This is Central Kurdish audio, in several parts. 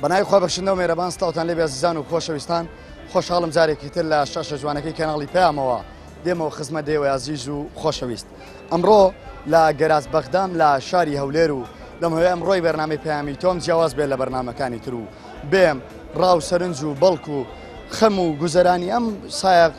بەناوی خوا بەخشندە و مێرەبان سڵاوتان لێبێ ئەزیزان و خۆشەویستان خۆشحاڵم جارێکی تر لە شاشە جوانەکەی کەناڵی پەیامەوە دێمەوە خزمەت دێوە ئازیز و خۆشەویست ئەمڕۆ لە گەراج بەغدام لە شاری هەولێر و دەمهەوێ ئەمڕۆی بەرنامەی پەیامی تۆم جیاواز بێت لە بەرنامەکانی تر و بێم ڕاو سەرنج و بەڵک و خەم و گوزەرانی ئەم سایەق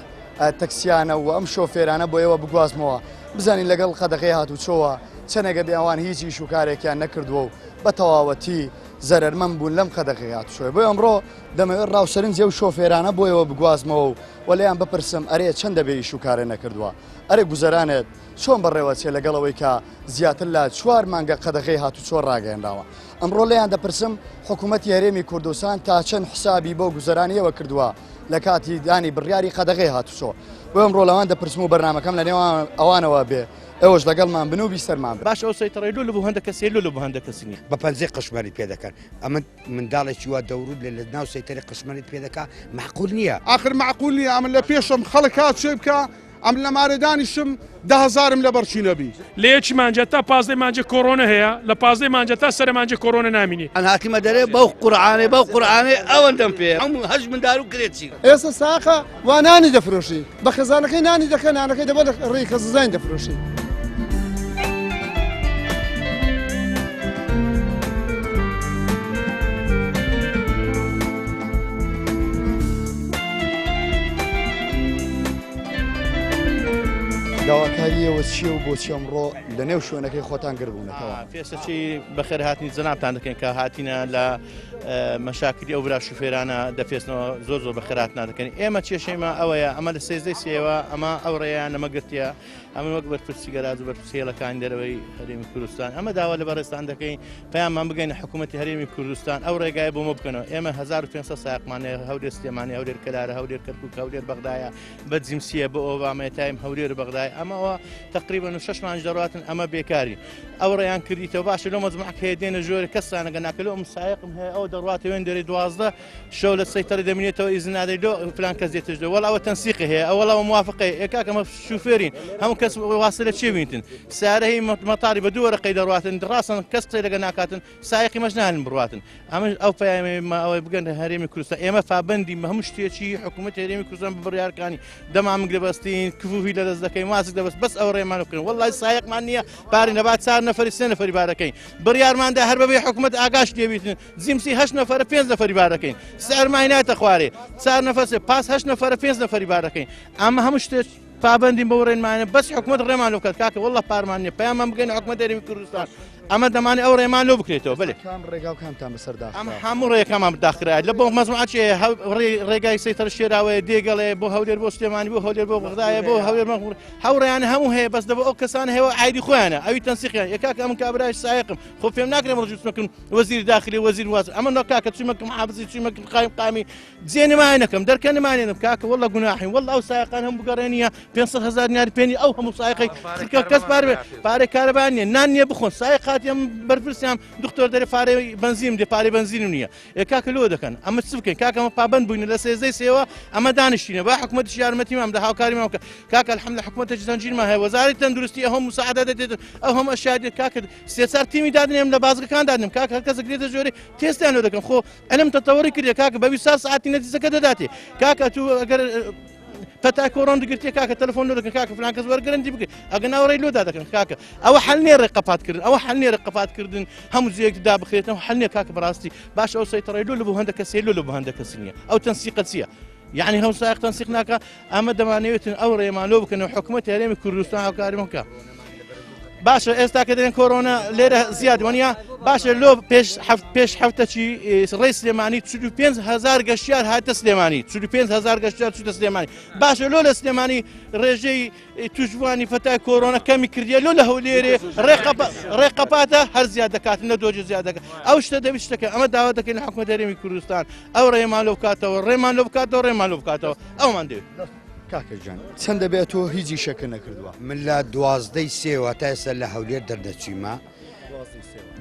تەکسیانە و ئەم شۆفێرانە بۆ ئێوە بگوازمەوە بزانین لەگەڵ قەدەغەی هاتوچۆوە چەنێکە بێ ئەوان هیچ ئیش و کارێکیان نەکردووە و بە تەواوەتی زەرەرمەند بوون لەم قەدەغەی هاتوچۆیە بۆیە ئەمڕۆ دەمەوێت ڕاو سەرنجی ئەو شۆفێرانە بۆ ئێوە بگوازمەوە و و لێیان بپرسم ئەرێ چەندە بێ ئیش و کارێ نەکردووە ئەرێ گوزەرانێت چۆن بەڕێوەچێ لەگەڵ ئەوەی کە زیاتر لە چوار مانگە قەدەغەی هاتوچۆ ڕاگەیەنراوە ئەمڕۆ لێیان دەپرسم حکوومەتی هەرێمی کوردستان تا چەند حسابی بۆ گوزەرانی ئێوە کردووە لە کاتی دانی بڕیاری قەدەغەی هاتوچۆ بۆ ئەمڕۆ لەوان دەپرسم و بەرنامەکەم لە نێوان ئەوانەوە بێ ئێوەش لەگەڵمان بن و بیسەرمان بن. باشە ئەو سەیتەڕەی لۆ لە بۆ هەندە کەسیە لۆ لە بۆ هەندە کەسی نیە. بە پەنجەی قشمەری پێ دەکەن ئەمن منداڵێکی وا دەوروت لە لە ناو سەیتەری قشمەریت پێ دەکا مەعقول نییە. ئاخر مەعقول نییە ئەمن لە پێشم خەڵک هات چێ بکا ئەمن لە مارێ دانیشم دە هەزارم لە بەرچی نەبی. لە یەکی مانجە تا پازدەی مانجە کۆرۆنە هەیە لە پازدەی مانجە تا سەرە مانجە کۆرۆنە نامینی. ئەن هاتیمە دەرێ بەو قورعانێ بەو قورعانێ ئەوەندەم پێ هەموو هەشت مندار و کرێچی. ئێستا ساقە وا نانی دەفرۆشی بە خێزانەکەی نانی دەکە نانەکەی دەبە ڕێی کەسزین دەفرۆشی. داواکاریەوە چییە و بۆچی ئەمڕۆ لە نێو شوێنەکەی خۆتان گربوونەتەوە پێسەچی بەخێرهاتنی جەنابتان دەکەین کە هاتینە لە مەشاکلی ئەو برا شوفێرانە دەفێسنەوە زۆر زۆر بەخێراتنا دەکەن ئێمە کێشەیمە ئەوەیە ئەمە لە سێزدەی سێوە ئەمە ئەو ڕێیان لەمە گرتیە ئەمە وەک بەرپرسی گەراج و بەرپرسی هێڵەکانی دەرەوەی هەرێمی کوردستان ئەمە داوا لە بەڕێزتان دەکەین پەیاممان بگەینە حکوومەتی هەرێمی کوردستان ئەو ڕێگای بۆ مە بکەنەوە ئێمە 1500 سایەقمانەیە هەولێر سلێمانی هەولێر کەلارە هەولێر کەرکوک هەولێر بەغدایە بە جیمسیە بۆ ئۆبامەیە تایم هەولێر و بەغدای ئەمەوە تقریبا و شش مانج دەڕاتن ئەمە بێکاری ئەو ڕێیان کردیتەوە باشە لۆ مەجموعەکە هەیە دێنە ژۆرە کەسانەگە ناکە لۆ ئەم سایەقم هەیە ئەو دەڕواتە وێن دەرێ 12 شەو لە سەیتەڕی دەمینێتەوە ئیزن نادەی لۆ فلان کەس دێتش دە وەڵا ئەوە تەنسیقی هەیە ئەوەڵا ئەوە موافقەیە ئێ کاکە ئەمە شوفێرین هەموو کەس واسە لە چێ بینتن سیارە هی مەتاری بە دوو وەرەقەی دەڕواتن ڕاستن کەس قسەی لەگە ناکاتن سایەقی مەش ناهێنن بڕواتن ئەمە ئەو پەیامەی ما ئەوەی بگەن هەرێمی کوردستان ئێمە پابەندی بە هەموو شتێکی حکوومەت هەرێمی کوردستان بە بڕیارکانی دەمامک دەبەستین کفوفی لە دەست دەکەین ماسک دەبەست بەس ئەو ڕێمان بکەن وەڵای سایەقمان نییە پارە نەبات چار نەفەری سێ نەفەری بارەکەین بڕیارماندا هەر بەبێ حکوومەت ئاگاش لێبیتن جیمسی هەشت نەفەرە پێنج نەفەری بارەکەین سەرمای ناتە خوارێ چار نەفەسێ پاس هەشت نەفەرە پێنج نەفەری بارەکەین ئەمە هەموو شتێک پابەندین بەو ڕێنمایانە بەس حکومەت ڕێمان لۆ بکات کاکە واللە پارمان نییە پەیامان بگەین حکومەت هەرێمی کوردستان ئەمە دەمانێ ئەو ڕێمان لۆ بکرێتەوە بەێ کام ڕێگا و کامتان بەسەر داخرا ئەم هەموو ڕێکەمان داخرا لە بۆ مەزموعە چێ ڕێگای سەیتەر شێراوەیە دێگەڵێ بۆ هەولێر بۆ سلێمانی بۆ هەولێر بۆ بەغدایە بۆ هەولێر مەخمور هەوڕیان هەموو هەیە بەس دەبۆ ئەو کەسان هەیە ئایدی خۆیانە ئەوی تەنسیقیان یەکاک ئەم کابراش سایقم خۆ پێم ناکرێ ڕژ چمەکم وەزیر داخلی وەزیر واز ئەمە نۆ کاکە چمەکم حافزی چمەکم قایم قامی جێ نمایەنەکەم دەرکە نمانێنم کاکە واللە گوناحین واللە ئەو سایەقان هەم بگەڕێنیە 500 هزار دینار پێنی ئەو هەموو سایەقی کە کەس پارێ پارێ کارەبا نییە نان نییە بخۆن سایەقاتی ئەم بەرپرسیان دکتۆر دەرێ پارەی بەنزیم دێ پارەی بەنزینم نییە ئێ کاکە لۆ دەکەن ئەمە چ بکەین کاکە ئەمە پابەند بووین لە سێزدەی سێوە ئەمە دانیشتینە با حکومەتیش یارمەتیمان بدە هاوکاریمان بکە کاکە الحمد لله حکومەتێکی زەنجیرمان هەیە وەزارەتی تەندروستی ئەو هەموو مساعدە دەدێت ئەو هەموو ئەشیا دێت کاکە سێ چار تیمی دادنێم لە بازگەکان دادنێم کاکە هەر کەسێک دێتە ژۆرێ تێستیان لۆ دەکەم خۆ علم تەتەوەری کردێ کاکە بە 24 ساعتی نەتیجەکە دەداتێ کاکە تو ئەگەر پەتا کۆرۆن دەگرتێ کاکە تەلەفۆن لۆ دەکەن کاکە فلان کەس وەرگرن دی بکە ئەگە ناوەڕێی لۆدا دەکەن کاکە ئەوە حل نییە ڕێ قەپات کردن ئەوە حل نییە ڕێ قەپات کردن هەموو جێیەک دا بخرێتەوە حل نییە کاکە بەڕاستی باش ئەو سەیتەڕەی لۆ لە بۆ هەندە کەسێ لۆ لە بۆ هەندە کەس نییە ئەو تەنسیقە چییە یعنی هەم سایق تەنسیق ناکە ئەمە دەمانەوێتن ئەو ڕێمان لۆ بکەن و حکوومەت هەرێمی کوردستان هاوکاری بکە باشە ئێستا کە دەێن کۆرۆنا لێرە زیاد وەنیە باشە لۆ پێش پێش هەفتەچی ڕێی سلێمانی 45 هزار گەشتیار هاتە سلێمانی 45 هزار گەشتیار چوتە سلێمانی باشە لۆ لە سلێمانی ڕێژەی توشبووانی پەتای کۆرۆنا کەمی کردیە لۆ لە هەولێرێ ڕێقەپاتە هەر زیاد دەکات نە دۆجی زیاد دەکات ئەو شتە دەبی شتەکە ئەمە داوا دەکەین لە حکومەت هەرێمی کوردستان ئەو ڕێمان لۆ بکاتەوە ڕێمان لۆ بکاتەوە ڕێمان لۆ بکاتەوە ئەومان دەوێت. کاکە گیان چەند دەبێت تۆ هیچ ئیشەکە نەکردووە؟ من لە دوازدەی سێوە تا ئێستا لە هەولێر دەرنەچوویمە.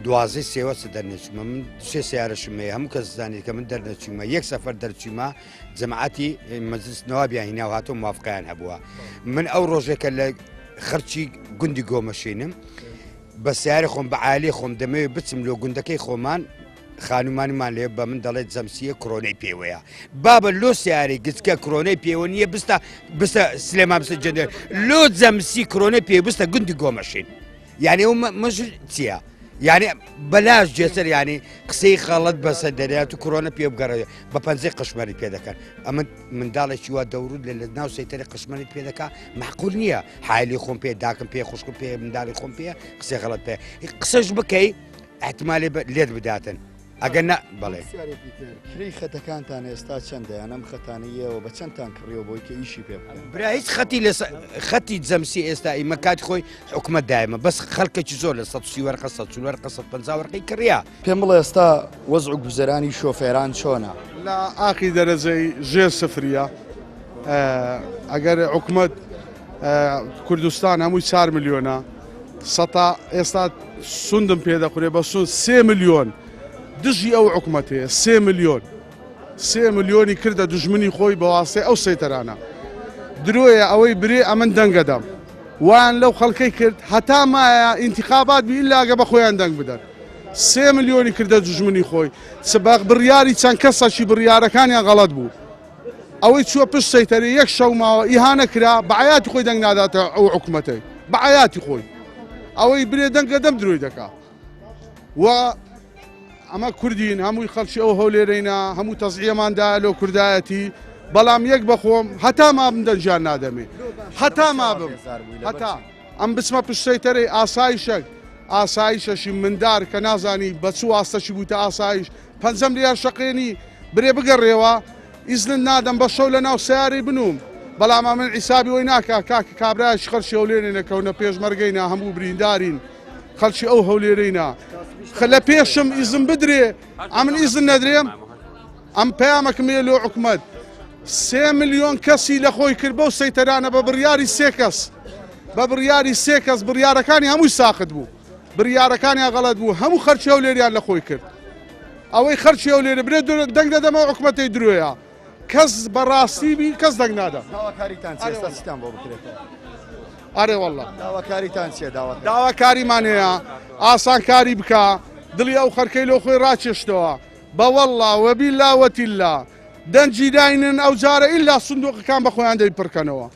دوازەی سێوەسە دەرنەچوومە من سێ سیارەشم هەیە هەموو کەس زانیت کە من دەرنەچوومە یەک سەفەر دەرچوومە جەماعەتی مەجلس نوابیان هینا و هاتۆ موافقیان هەبووە من ئەو ڕۆژێکە لە خەرچی گوندی گۆمەشینم بە سیارە خۆم بە عالی خۆم دەمەوێت بچم لۆ گوندەکەی خۆمان خانومانمان لێ بە من دەڵێت جەمسیە کرۆنەی پێوەیە بابە لۆ سیارەی گچکە کرۆنەی پێوە نییە بستە بستە سلێمان بستە جەندێ لۆ جەمسی کرۆنەی پێ بستە گوندی گۆمەشین یعنی ئەو مەژ چییە؟ یعنی بەلاش جێسەر ینی قسەی خەڵەت بەسە دەرێت و کرۆنە پێ بگەڕێ بە پەنجەی قشمەری پێ دەکەن ئەمە منداڵێکی وا دەورود لە لە ناو سەیتەری قشمەری پێ دەکا معقول نییە حالی خۆم پێ داکم پێ خوشکم پێ منداڵی خۆم پێ قسەی غەڵەت پێ قسەش بکەی احتمالێ لێت بداتن ئەگەر نا بەڵێ. پرسیارێکی تر، کرێی خەتەکانتان ئێستا چەندە یان ئەم خەتانەی ئێوە بە چەندتان کڕیوە بۆی کە ئیشی پێ بکەن؟ برا هیچ خەتی لە خەتی جەمسی ئێستا ئیمە کاتی خۆی حکومەت دایمە بەس خەڵکێکی زۆر لە 130 وەرقە 140 وەرقە 150 وەرقەی کڕیا. پێم بڵێ ئێستا وەزع و گوزەرانی شۆفێران چۆنە؟ لە ئاخی دەرەجەی ژێر سفریە ئەگەر حکومەت کوردستان هەمووی 4 ملیۆنە سەتا ئێستا سوندم پێ دەخورێ بە سون سێ ملیۆن دژی ئەو حکومەتەیە سێ ملیۆن سێ ملیۆنی کردە دژمنی خۆی بەواسێ ئەو سەیتەرانە درۆیە ئەوەی برێ ئەمن دەنگەدەم وان لەو خەڵکەی کرد هەتا مایە ئینتخابات بی ئیلاگە بە خۆیان دەنگ بدەن سێ ملیۆنی کردە دژمنی خۆی چ بە بڕیاری چەند کەسەکی بڕیارەکانیان غەڵەت بوو ئەوەی چووە پشت سەیتەرەی یەک شەو ماوە ئیهانە کرا بە عەیاتی خۆی دەنگ ناداتە ئەو حکومەتەی بە عەیاتی خۆی ئەوەی برێ دەنگە دەم درۆی دەکا و ئەمە کوردین هەمووی خەڵکی ئەو هەولێرەینا هەموو تەزیەماندا لۆ کوردایەتی بەڵام یەک بەخۆم هەتا مابم دەنگیان نادەمێ هەتا مابم هەتا ئەم بچمە پشت سەیتەرەی ئاسایشەک ئاسایشەشی مندار کە نازانی بە چ واستەشی بووتە ئاسایش پەنجەم لێیان شەقێنی برێ بگەڕێوە ئیزنت نادەم بە شەو لە ناو سەیارەی بنووم بەڵام ئەمن عیسابی وەی ناکا کاکە کابرایەکی خەڵکی هەولێرێ نەکەونە پێشمەرگەی نا هەموو بریندارین خەڵکی ئەو هەولێرەی نا لە پێشم ئیزن بدرێ ئەمن ئیزن نەدرێم ئەم پەیامەکم هەیە لۆ حکومەت سێ ملیۆن کەسی لە خۆی کرد بەو سەیتەرانە بە بڕیاری سێ کەس بە بڕیاری سێ کەس بڕیارەکانی هەمووی ساخت بوو بڕیارەکانیان غەڵەت بوو هەموو خەرکی هەولێریان لە خۆی کرد ئەوەی خەرکی هەولێرە برێ دەنگ دەدەمەوە حکومەتەی درۆیە کەس بەڕاستی بی کەس دەنگ نادا داواکاریتان چیە ئێستا چیتان بۆ بکرێتەوە ئەرێ واللە داواکاریتان چیە داوا داواکاریمان هەیە ئاسانکاری بکە دڵی ئەو خەرکەی لۆ خۆی ڕاکێشتەوە بە واللە وەبیلا وەتیلا دەنگی داینن ئەو جارە ئیلا سندوقەکان بە خۆیان دەی پڕکەنەوە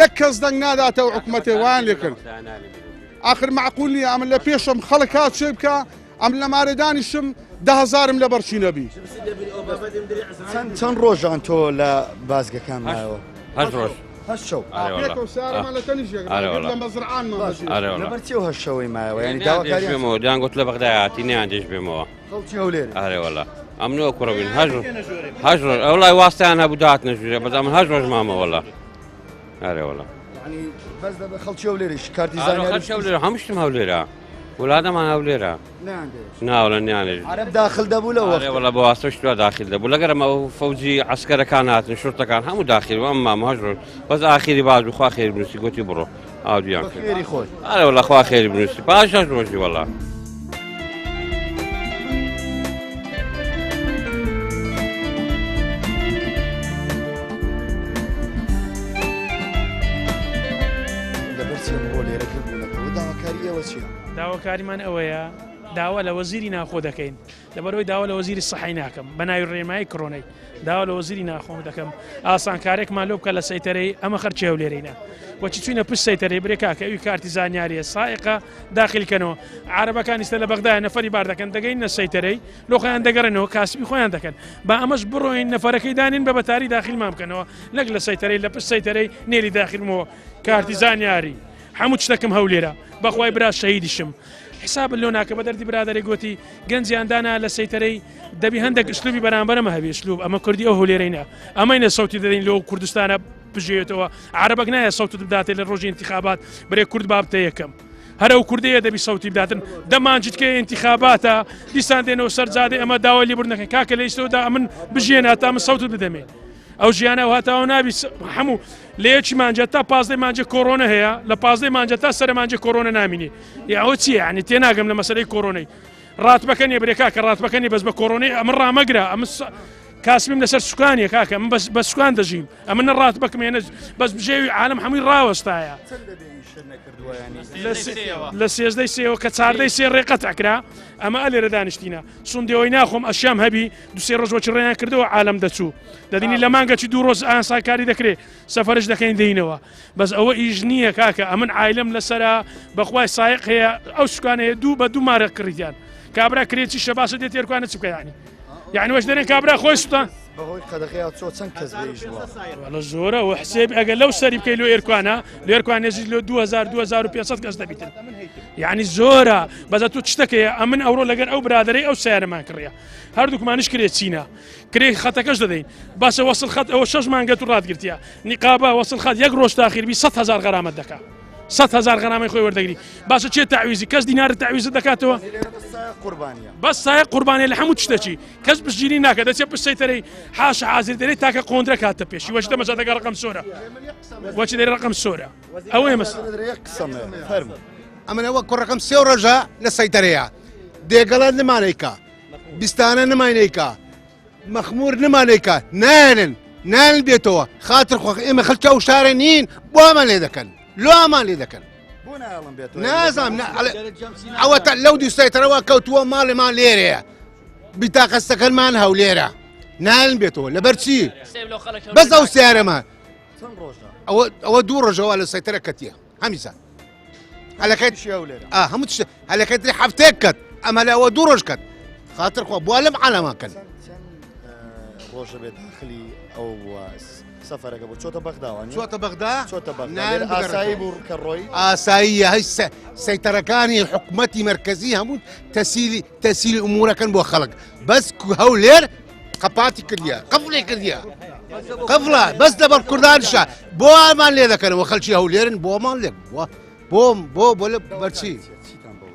یەک کەس دەنگ ناداتە ئەو حکومەتێ وایان لێ کرد ئاخر معقول نییە ئەمن لە پێشم خەڵک هات چێ بکە ئەم لە مارێ دانیشم ده هەزارم لە بەرچی نەبی چەند چەند ڕۆژان تۆ لە بازگەکان مایەوە هەشت ڕۆژ هەشت شەو ئەرێ والله. پێکەوە سیارەمان لە تەنیش یەک ئەرێ والله. لە مەزرعانمان ئەرێ والله. لەبەر چی ئەو هەشت شەوەی مایەوە یعنی نیان داواکاریان دێژ بێمەوە دیان گوت لە بەغدای هاتی نیان دێژ بێمەوە خەڵکی هەولێر ئەرێ والله. ئەم نۆ کوڕە بووین هەشت ڕۆژ هەشت ڕۆژ ئەوڵای واستیان هەبوو داهاتنە ژوورێ بەس ئەمن هەشت ڕۆژ مامە والله. ئەرێ والله. یعنی بەس دەبێ خەڵکی هەولێریش کارتی زانیاری خەڵکی هەولێر هەموو شتم هەولێرە ولادەمان هەولێرە نەیاندەیە ناوڵە نیانێ عەرەب داخل دەبوو لەو ئەرێ وەختە وەڵا بە واستە شتوا داخل دەبوو لەگەرم ئەو فەوجی عەسکەرەکان هاتن شورتەکان هەموو داخل بوو ئەم مامە هەشت ڕۆژ بەس ئاخیری باش بوو خوا خێری بنووسی گوتی بڕۆ ئاودیان بە کرد خێری خۆی ئەرێ وەڵا خوا خێری بنووسی پاش هەشت ڕۆژی وەڵا. لەبەر چی ئەمڕۆ لێرە کردبوونەتەوە داواکاری ئێوە چییە؟ داواکاریمان ئەوەیە داوا لە وەزیری ناخۆ دەکەین لەبەرەوەی داوا لە وەزیری سەحی ناکەم بە ناوی ڕێنمایی کرۆنەی داوا لە وەزیری ناخۆم دەکەم ئاسانکارێکمان لۆ بکە لە سەیتەرەی ئەمە خەرچی هەولێرینە وەچی چوینە پشت سەیتەرەی برێ کاکە ئەوی کارتی زانیاریە سائقە داخل کەنەوە عربەکان ئیستا لە بەغدایە نەفەری بار دەکەن دەگەین نە سەیتەرەی لۆ خۆیان دەگەڕێنەوە کاسبی خۆیان دەکەن با ئەمەش بڕۆین نەفەرەکەی دانین بە بەتاری داخلمان بکەنەوە نەک لە سەیتەرەی لە پشت سەیتەرەی نێلی داخلمەوە کارتی زانیاری هەموو شتەکەم هەولێرە بەخوای برا شەهیدیشم حسابت لۆ ناکە بە دەردی برادەرێک گۆتی گەنجیان دانا لە سەیتەرەی دەبی هەندێک ئسلوبی بەرامبەرمە هەبی ئسلوب ئەمە کوردی ئەو هەولێرەی نا ئەمەی نە سەوتی دەدەین لۆ کوردستانە بژێتەوە عربەک نایە سەوتت بداتێ لە ڕۆژی انتخابات برێ کورد بابتە یەکەم هەر ئەو کوردەیە دەبی سەوتی بداتن دەمانجیتکە انتخاباتە دیسان دێنەوە سەر جادەی ئەمە داوای لێبوردنەکەن کاکە لە ئیستەوەدا ئەمن بژێنە تا من سەوتت بدەمێ ئەو ژیانە هاتاوە نابی هەموو لە یەکی مانجە تا پازدەی مانجە کۆرۆنە هەیە لە پازدەی مانجە تا سەر مانجە کۆرۆنە نامینی یا ئەوە چییە یعنی تێناگەم لە مەسەلەی کۆرۆنەی. ڕاتبەکە نیە برێ کاکە ڕاتبەکە نیە بەس بە کۆرۆنەی ئەمن ڕامەگرە ئەمن کاسبیم لەسەر سوکانیە کاکە من بەس بە سوکان دەژیم ئەمن نە ڕاتبەکم هەیە نە بەس بژێوی عالم هەمووی ڕاوەستایە لە سێزدەی سێوە کە چاردەی سێ ڕێ قەتع کرا ئەمە ئەلێرە دانیشتینە سندەوەی ناخۆم ئەشیام هەبی دوسێ ڕۆژ وەچ ڕێیان کردەوە عالم دەچوو دەدینی لە مانگەچی دوو ڕۆژ ئاسانکاری دەکرێت سەفەرش دەکەین دێینەوە بەس ئەوە ئیش نییە کاکە ئەمن عایلەم لەسرە بەخوای سایق هەیە ئەو سوکانەیە دوو بە دوو مارە کڕیان کابرا کرێچی شەباسە دێت تێرکوانە چ بکە ینی یعنی وەش دەرێن کابرا خۆی سوتان بەهۆی قەدەغەیە چۆ چەند کەس بێ ئیش بووە؟ وەڵا زۆرە و حسێب ئەگەر لەو سەری بکەی لۆ ئێرکوانە لۆ ئێرکوان نێزیک لۆ 2000 2500 کەس دەبیتن یعنی زۆرە بەزە تو شتەکەیە ئەمن ئەوڕۆ لەگەر ئەو برادەرەی ئەو سیارەمان کڕیە هەردووکمانش کرێ چینە کرێ خەتەکەش دەدەین باشە وەسڵ خەت ئەوە شەش مانگە تو ڕاتگرتیە نیقابە وەسڵ خەت یەک ڕۆژ تاخیر بی 100 هزار غەرامەت دەکا 100 هزار غەرامەی خۆی وەردەگری باشە چێ تەعویزی کەس دینار تەعویزت دەکاتەوە بەس سایە قوربانیە لە هەموو شتێکی کەس پشتگیری ناکە دەچێت پشت سەیتەرەی حاش حازر دەرێ تاکە قۆندرە کاتە پێشی وەش دەمەجا دەگە ڕقم سۆرە وەچی دەرێ ڕقم سۆرە ئەوەیە مەس ئەمنەوە کوڕەکەم سێ ڕۆژە لە سەیتەرەیە دێگەڵە نمانێکە بیستانە نمانێکە مەخمور نمانێکە نایەنن نایەن بێتەوە خاتر خۆ ئێمە خەلکی ئەو شارە نین بۆمان لێ دەکەن لۆمان لێ دەکەن نازانم ئەوە لەو دووسایتەرەوە کەوتووە ماڵێمان لێرەیە بیتاقەستەکەمان هەولێرە نایەن بێتەوە لەبەر چی بەس ئەو سیارەمان ئەوە دوو ڕۆژەوە لە سەیتەرە کەتیە هەمیسان هەلەکەت هەموو هەلەکەت هەفتەیەک کەت ئەمە لە ئەوە دوو ڕۆژ کەت خاتر خۆ بۆ لەم عالەماکەن ڕۆژە بێ داخلی ئەو سەفەرەکە بۆ چۆتە بەغداوە چۆتە بەغدا چۆتە بەغدا ئاسایی بوو کە ڕۆی ئاساییە هەی سەیتەرەکانی حکوومەتی مرکزی هەموو تەسیلی تەسیلی ئومورەکەن بۆ خەڵک بەس هەولێر قەپاتی کردیە قفڵی کردیە قفڵە بەس لەبەر کوردانشە بۆ ئامان لێ دەکەنەوە خەلکی هەولێرن بۆمان لێ بووە بۆم بۆ بۆ لە بەرچی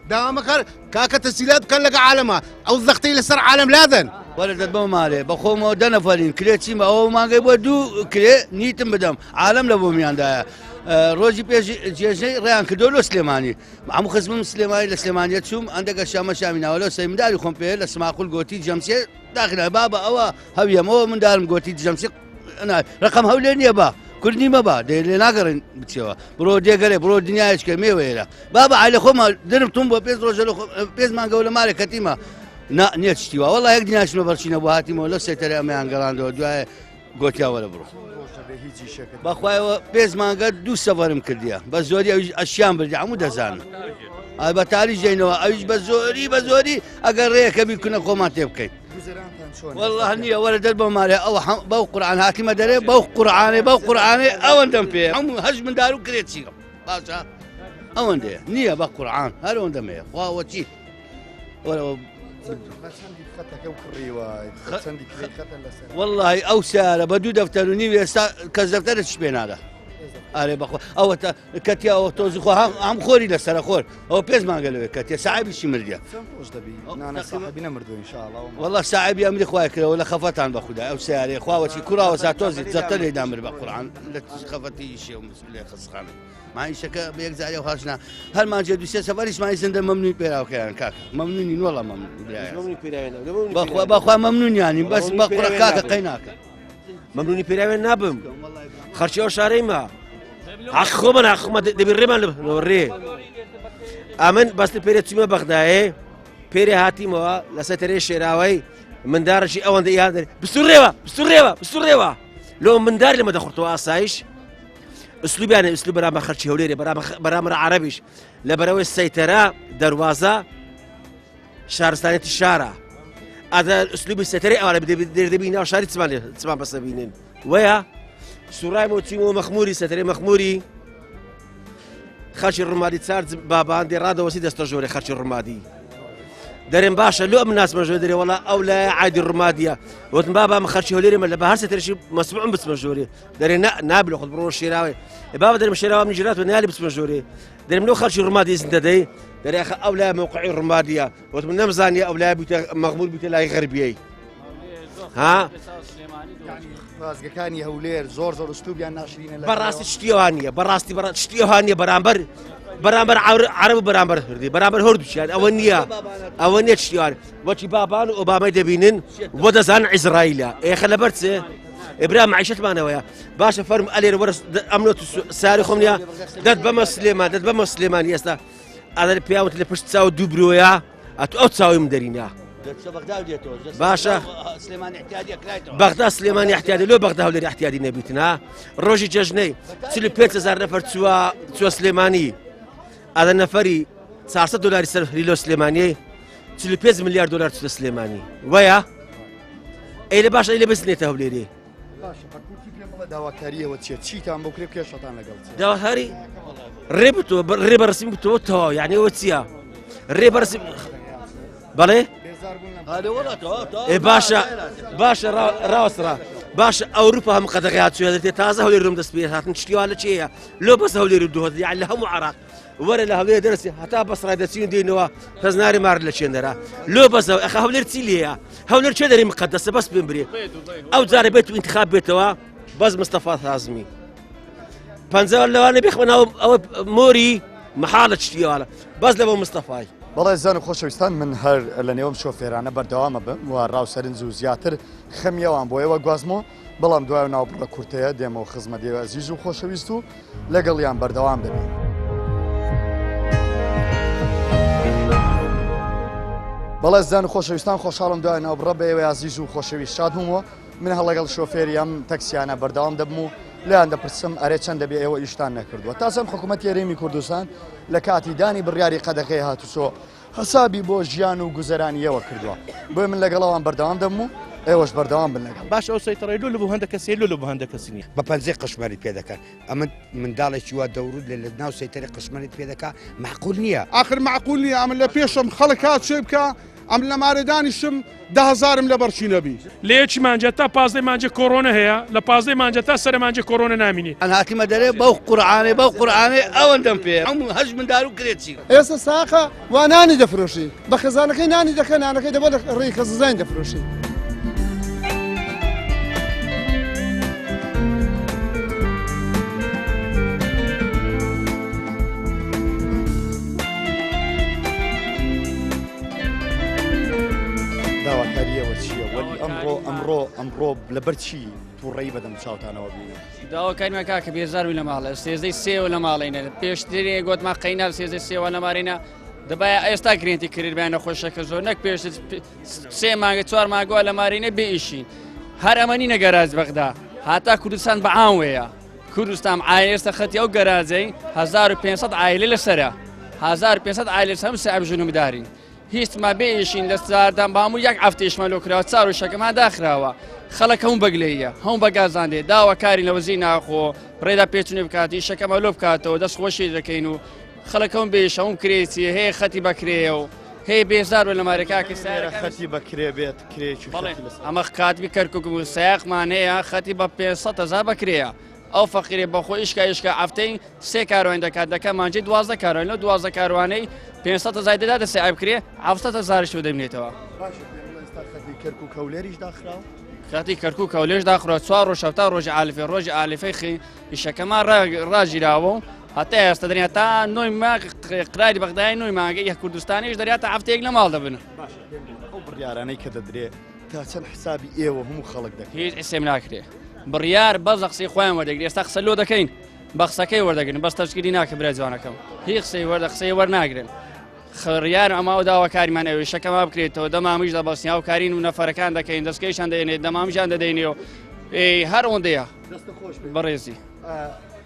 داوامەکار کاکە تەسیلات بکەن لەگە عالەمە ئەو زەختەی لەسەر عالەم لادەن وەرە دەت بەو مالێ بەخۆمەوە دە نەفەرین کرێ چیمە ئەوە مانگەی بۆ دوو کرێ نیتم بدەم عالەم لە بۆمیاندایە ڕۆژی پێش جێژەی ڕێیان کردو لۆ سلێمانی هەموو خزمم سلێمانی لە سلێمانیە چووم ئەندەگە شامە شامی ناوە لۆ سەی منداری خۆم پێ لە سماقول گۆتی جەمسێ داخرا بابە ئەوە هەویەمەوە مندارم گۆتی جەمسێ ڕقم هەولێر نییە بە کورد نیمە بە دێ لێ ناگەڕێن بچەوە بڕۆ دێگەرێ بڕۆ دنیایشکە مێوەیەرە بابە ئای لە خۆمە درم تون بۆ پێ ڕۆژە پێ مانگەوە لە مارێ کەتیمە نییە شتیوە وەڵا یەک دنیاشمە بەرچینە بۆ هاتیمەوە لە سێتەرە ئەمەیان گەڕاندەوە دوای گۆتیا وەرە بڕۆ بەخوایەوە پێ مانگە دوو سەفەرم کردیە بە زۆری ئەویش ئەشیان بردی هەموو دەزانن ئای بە تاریش دێنەوە ئەویش بە زۆری بە زۆری ئەگەر ڕێیەکە بیکنە خۆمان تێ بکەین والله نییە وەرە دەر بۆ مارێ ئەو بەو قورآن هاتیمە دەرێ بەو قورآانێ بەو قورآانێ ئەوەندەم پێ هەموو هەش مندار و کرێ چیگەم باشە ئەوەندەیە نییە بە قورآان هەر ئەوەندەمەیە خواوە چی وەرەوە والله ئەو سیارە بە دوو دەفتەر و نیو ئێستا کەس دەفتەرە چ پێ نادا ئارێ بەخۆ ئەوە کەتیا ئەوە تۆزی خۆ هەم خۆری لەسەر خۆر ئەوە پێش مانگە لەوێ کەتیە ساعبیشی مردە والله ساعبی ئەمری خوای کردەوە لە خەفەتان بە خوددا ئەو سیارەیە خواوەچی کوراوە سا تۆزی جەتە لێدا مر بە قورآن لە خەفەتی شێ و مسلێ خسخانە مایشەکە بە یەک جارێ و هاشنا هەر مانجێ دوسێ سەفەریش مای زندە مەمنونی پێراوکەیان کاکە مەمنونی وەڵا مەمنون بەخوا بەخوا مەمنونیانی بەس بە قڕە کاکە قەی ناکە مەمنونی پێراوێن نابم خەرچی ئەو شارەی ما حەق خۆمە حەقمە دەبی ڕێمان ڕێ ئەمن بەستە پێرە چوومە بەغدایێ پێرێ هاتیمەوە لەسەر تەرێ شێراوەی مندارشی ئەوەندە یان بسوڕێوە بسوڕێوە بسوڕێوە لۆ مندار لەمە دەخورتەوە ئاسایش ئسلوبیانە ئسلوب بەرامە خەرچی هەولێرێ بەرامەرە عربیش لە بەرەوەی سەیتەرە دەواازە شارستانێتی شارە ئەدە ئسلوبی سەتەری ئەوانە دەبی ناو شاری چمان چمان بەسە بینن وەیە سوڕای بۆ چیمەوە مەخموری سەتەری مەخموری خەرچی ڕمادی چارج بابان دێ ڕادەوەسی دەستە ژۆرێ خەرچی ڕمادی دەرێن باشە لۆ ئەم ناسمە ژۆ دەرێ وڵا ئەو لای عادی ڕمادیە وتم بابا من خەرچی هەولێرمە لە بە هەر سەتەرشی مەسموعم بچمە ژۆرێ دەرێ نابلە خۆت بڕۆ شێراوێ بابا دەرم شێراوە من ژرات و نالی بچمە ژۆرێ دەرم لۆ خەرچی ڕمادی ئیزن دەدەی دەرێ ئەخە ئەو لای مەوقعی ڕمادیە وتم نەمزانیە ئەو لای بوویتە مەغمور بوویتە لای غەربیەی ها بازگەکانی هەولێر زۆر زۆر ئوسلوبیان ناشرینە بەڕاستی شتیوان نییە بەڕاستی بەڕ شتیوان نییە بەرامبەر بەرامبەر عەرەب و بەرامبەر هەردی بەرامبەر هەردووچیان ئەوە نییە ئەوە نییە شتیوان وەکی بابان و ئۆبامای دەبینن بۆ دەزان ئیسرائیلە ئێخە لەبەر چێ ئبرا معیشتمانەوەیە باشە فەرم ئەلێر وەرە ئەمنۆ ساری خۆم نیە دەت بەمە سلێمان دەت بەمە سلێمانی ئێستا ئەدەر پیاوت لە پشت چاو دوو برۆیە ئەتو ئەو چاوی من دەرینا باشە بەغدا سلێمانی احتیادی لۆ بەغدا هەولێر احتیادی نەبیتنا ڕۆژی جەژنەی 45 هزار نەفەر چووە چوە سلێمانی ئەدە نەفەری 400 دلاری سەر لۆ سلێمانی 45 میلیارد دلار چوە سلێمانی وەیە ئەی لە باش ئەی لە بزنێتە هەولێری باشە بە کورتی پێم بڵێ داواکاریەوە چیە چیتان بۆ کرێ کێشەتان لەگەڵ چیە؟ داواکاری ڕێ بتۆ ڕێ بەڕسیم بتۆ تەواو یعنی ئەوە چییە ڕێ بەڕسیم بەڵێ ئێ باشە باشە ڕاوەستڕا باشە ئەوروپا هەم قەدەغیات چوە دەێت تازە هەولێر روم دەست پێ هاتن شتیوا لە چیە لۆ بەس هەولێر و دهۆک یان لە هەموو عراق وەرە لە هەولێر دەرسی هەتا بەسڕای دەچین دێنەوە کەس ناری مار لە چێندەرا لۆ بەسەوە ئەخە هەولێر چی لێیە هەولێر چێ دەری مقدەسە بەس پێم برێ ئەو جارە بێت و انتخاب بێتەوە بەس مستەفا تازمی پەنجە لەوانە بخمە ناو ئەوە مۆری محاڵە شتیوانە بەس لە بۆ مستەفای. بەڵێ زان و خۆشەویستان من هەر لە نێوم شۆفێرانە بەردەوامە بم و ڕاو سەرنج و زیاتر خەمی ئەوان بۆ ئێوە گوازمەوە بەڵام دوای ناو بڕە کورتەیە دێمەوە خزمەت ئێوە ئەزیز و خۆشەویست و لەگەڵیان بەردەوام دەبین. بەڵێ زان و خۆشەویستان خۆشحاڵم دوای ناوبڕە بە ئێوەی ئازیز و خۆشەویست شاد بوومەوە من هەڵەگەڵ شۆفێری ئەم تەکسیانە بەردەوام دەبم و لێیان دەپرسم ئەرێ چەند دەبێ ئێوە ئیشتان نەکردووە تا چەند حکوومەتی هەرێمی کوردستان لە کاتی دانی بڕیاری قەدەغەی هاتوچۆ حسابی بۆ ژیان و گوزەرانی ئێوە کردووە بۆیە من لەگەڵ ئەوان بەردەوام دەبم و ئێوەش بەردەوام بن لەگەڵ. باش ئەو سەیتەڕەی لۆ لە بۆ هەندە کەسیە لۆ لە بۆ هەندە کەسی نیە. بە پەنجەی قشمەریت پێ دەکەن ئەمن منداڵێکی وا دەوروت لە ناو سەیتەرە قشمەریت پێ دەکا مەعقول نییە. ئاخر مەعقول نییە ئەمن لە پێشم خەڵک هات چێ بکا ئەمن لە مارێ دانیشم دە هەزارم لەبەر چی نەبی. لە یەکی مانجە تا پازدەی مانجە کۆرۆنە هەیە لە پازدەی مانجە تا سەرە مانجە کۆرۆنە نامینی. ئەن هاتیمە دەرێ بەو قورعانێ بەو قورعانێ ئەوەندەم پێیە هەموو هەشت مندار و کرێچی. ئێستا ساقە وا نانی دەفرۆشی بە خێزانەکەی نانی دەکە نانەکەی دەبە لە ڕێی خەززاین دەفرۆشی. داواکاریەوە چییە وەلی ئەمڕۆ ئەمڕۆ ئەمڕۆ لەبەر چی تووڕەی بەدەم چاوتانەوە بینم داواکاریمان کاکە بێزار بووین لە ماڵە سێزدەی سێوە لە ماڵینە پێشترێ گوتمان قەینا سێزدەی سێوە لە مارینە دەبایە ئێستا گرێنتی کردبیان نەخۆشەکە زۆر نەک پێش سێ مانگە چوار مانگوە لە مارینە بێ ئیشین هەر ئەمە نینە گەراج بەغدا هاتا کوردستان بەعام وەیە کوردستان ئاێستا خەتی ئەو گەراجەی 1500 عایلە لەسرە 1500 عایلە هەم سعب ژن و مدارین هیچمان بێ ئیشین لە ساردان بامو یەک هەفتەیشمان لۆ کراوە چار و شەکەمان داخراوە خەڵک هەموو بەگلەیە هەموو بە گازان دێ داواکاری لە وەزیری ناخۆ ڕێدا پێچونی بکات ئیشەکەمان لۆ بکاتەوە دەست خۆشی دەکەین و خەڵک هەموو بێش هەموو کرێچی هەیە خەتی بەکرێیە و هەیە بێزار بە لە مارەکە کە لێرە خەتی بەکرێ بێت کرێکی بەڵێ ئەمە کاتبی کەرکوک و سایەقمان هەیە خەتی بە 500 هەزار بەکرێیە ئەو فەقیرێ بەخۆ ئیشکا ئیشکا هەفتەی سێ کاروان دەکات دەکە مانجی 12 کاروان لەو 12 کاروانەی 500 هەزار دەداتە سێ بکرێ 700 هەزارش بۆ دەمێنێتەوە. باشە پێم بڵێ ئێستا خەتی کەرکوک هەولێریش داخراوە؟ خەتی کەرکوک هەولێش داخرا چوار ڕۆژ هەفتا ڕۆژی ئالفێ ڕۆژی ئالفەی خی ئیشەکەمان ڕاگیراوە و هەتا ئێستا دەریا تا نۆی مانگ قراری بەغدای نۆی مانگە یە کوردستانیش دەریا تا هەفتەیەک لە ماڵ دەبن. باشە پێم بڵێ ئەو بڕیارانەی کە دەدرێ تا چەند حسابی ئێوە هەموو خەڵک دەکرێت؟ هیچ حسێب ناکرێ بڕیار بەس لە قسەی خۆیان وەردەگری ئێستا قسە لۆ دەکەین بە قسەکەی وەردەگرن بەس تەشکیلی ناکە برای جوانەکەم هی قسەی وەردە قسەی وەرناگرن خڕیار ئەمە و داواکاریمان ئەوێ شەکەما بکرێتەوە دەمامیش دەبەستین هاوکارین و نەفەرەکان دەکەین دەستکەیشان دەێنێت دەمامیشان دەدەینێ و هەر ئەوەندەیە بەڕێزی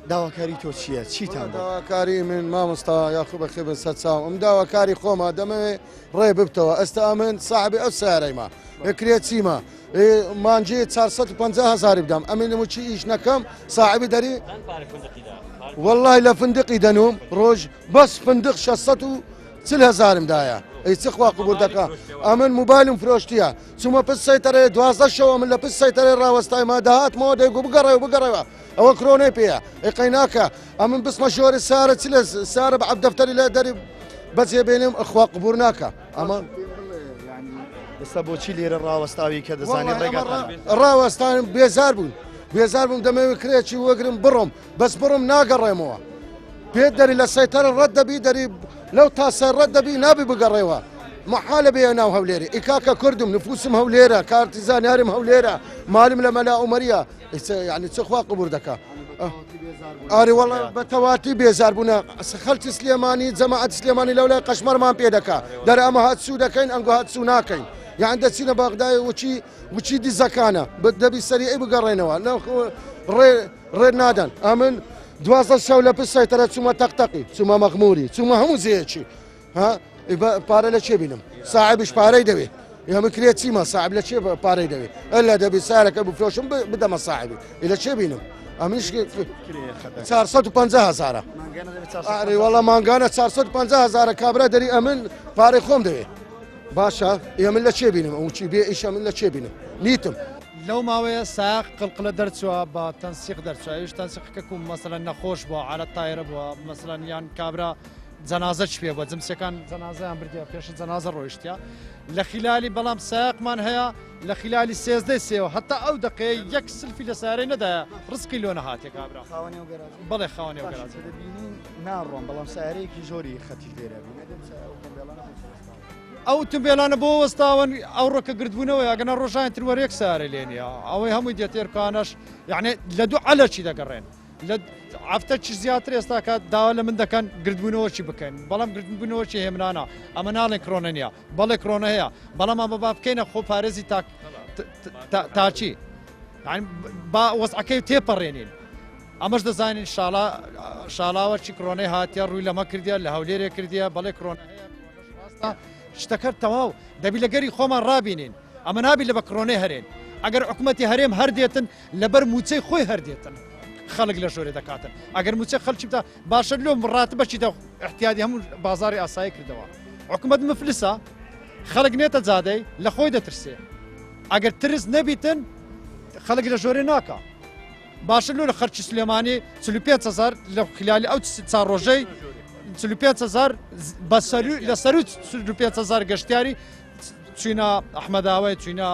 داواکاری تۆ چییە چیتان داواکاری من مامۆستا یاخو بەخێ بن سەرچاو ئەم داواکاری خۆمە دەمەوێ ڕێ ببتەوە ئەستا ئەمن ساحبی ئەو سیارەیمە کرێ چیمە مانجی 450 هزاری بدەم ئەمن موچی ئیش نەکەم ساحبی دەری والله لە فندقی دەنوم ڕۆژ بەس فندق 640 هزارم دایە ئەی چ خوا قبول دەکا ئەمن موبایلم فرۆشتیە چوومە پس سەیتەرەیە دوازدە شەوە من لە پس سەیتەرەی ڕاوەستایمە دەهاتمەوە دەیگو بگەڕێ و بگەڕێەوە ئەوە کرۆنەی پێیە ئەی قەیناکە ئەمن بسمە ژۆری سارە چ لە سارە بە عەب دەفتەری لە دەری بەجێ بێنم ئەخوا قبور ناکە ئەمە ئێستا بۆچی لێرە ڕاوەستاوی کە دەزانی ڕێگاتان ڕاوەستان بێزار بوون بێزار بووم دەمەوێت کرێکی وەگرم بڕۆم بەس بڕم ناگەڕێمەوە. پێت دەری لە سەیتەرە ڕەت دەبی دەری لەو تاسە ڕەت دەبی نابی بگەڕێوە مەحالە بێ ناو هەولێری ئی کاکە کوردم نفوسم هەولێرە کارتی زانیارم هەولێرە مالم لە مەلا عومەریە یعنی چ خوا قبور دەکا ئاری وەڵا بە تەواتی بێزار بوونە خەڵکی سلێمانی جەماعەت سلێمانی لەولای قەشمەرمان پێ دەکا دەر ئەمە هات سوو دەکەین ئەنگۆ هات سوو ناکەین یان دەچینە بەغدای وچی وچی دیزەکانە دەبی سەریعی بگەڕێنەوە ڕێ ڕێ نادەن ئەمن 12 شەو لە پشت سەیتەرە چوومە تەقتەقی چوومە مەخموری چوومە هەموو جێیەکی ها پارە لە چێ بینم ساعبیش پارەی دەوێ ئێمە کرێ چیمە ساعب لە چێ پارەی دەوێ ئەلا دەبی سارەکە بفرۆشم بدەمە ساعبی لە چێ بینم ئەمنیش 450 هزارە ئاری وەڵا مانگانە 450 هزارە کابرا دەری ئەمن پارەی خۆم دەوێ باشە ئێمن لە چێ بینم ئەو چی بێ ئیشە من لە چێ بینم نیتم. لەو ماوەیە سایەق قلقلە دەرچووە بە تەنسیق دەرچووە ئەویش تەنسیقەکە کو مەسەلەن نەخۆش بووە عالەت تایرە بووە مەسەلەن یان کابرا جەنازە چ پێ بووە جمسەکان جەنازەیان بردیە پێش جەنازە ڕۆیشتە لە خلالی بەڵام سایەقمان هەیە لە خلالی سێزدەی سێوە هەتا ئەو دقەیە یەک سلفی لە سارەی نەدایە ڕزقی لۆ نەهاتێ کابرا بەڵێ خاوەنی ئەو گەراجە. دەبینین ناڕۆن بەڵام سارەیەکی زۆری خەتیش لێرە بینە دەم سایە و تۆمبێڵانە بۆ ئەو ئوتومبێلانە بۆ وەستاون ئەوڕۆ کە گردبوونەوەی ئەگەنا ڕۆژانی تر وەرێک سارە لێ نییە ئەوەی هەمووی دێت ئێرکانەش یعنی لە دوو عەلەکی دەگەڕێن لە هەفتە چی زیاتر ئێستا کە داوا لە من دەکەن گردبوونەوە چی بکەین بەڵام گردبوونەوە چی هێمنانە ئەمە ناڵێن کرۆنە نییە بەڵێ کرۆنە هەیە بەڵام ئەمە با بکەینە خۆ پارێزی تاک تاچی با وەزعەکەی تێپەڕێنین ئەمەش دەزانین شاڵا شاڵاوە چی کرۆنەی هاتیە ڕووی لەمە کردیە لە هەولێرێ کردیە بەڵێ کرۆنە هەیە ڕاستە شتەکە تەواو دەبی لە گەری خۆمان ڕابینین ئەمە نابی لە بە کرۆنەی هەرێن ئەگەر حکوومەتی هەرێم هەردێتن لەبەر موچەی خۆی هەردێتن خەڵک لە ژۆرێ دەکاتن ئەگەر موچە خەلکی بدا باشە لۆ ڕات بەچی دە احتیادی هەموو بازاری ئاسایی کردەوە حکوومەت مفلسە خەڵک نێتە جادەی لە خۆی دەترسێ ئەگەر ترس نەبیتن خەڵک لە ژۆرێ ناکە باشە لۆ لە خەرکی سلێمانی 45 هزار لە خلالی ئەو چار ڕۆژەی 45 هزار بە لە سەرو 45 هزار گەشتیاری چوینە ئەحمەداوای چوینە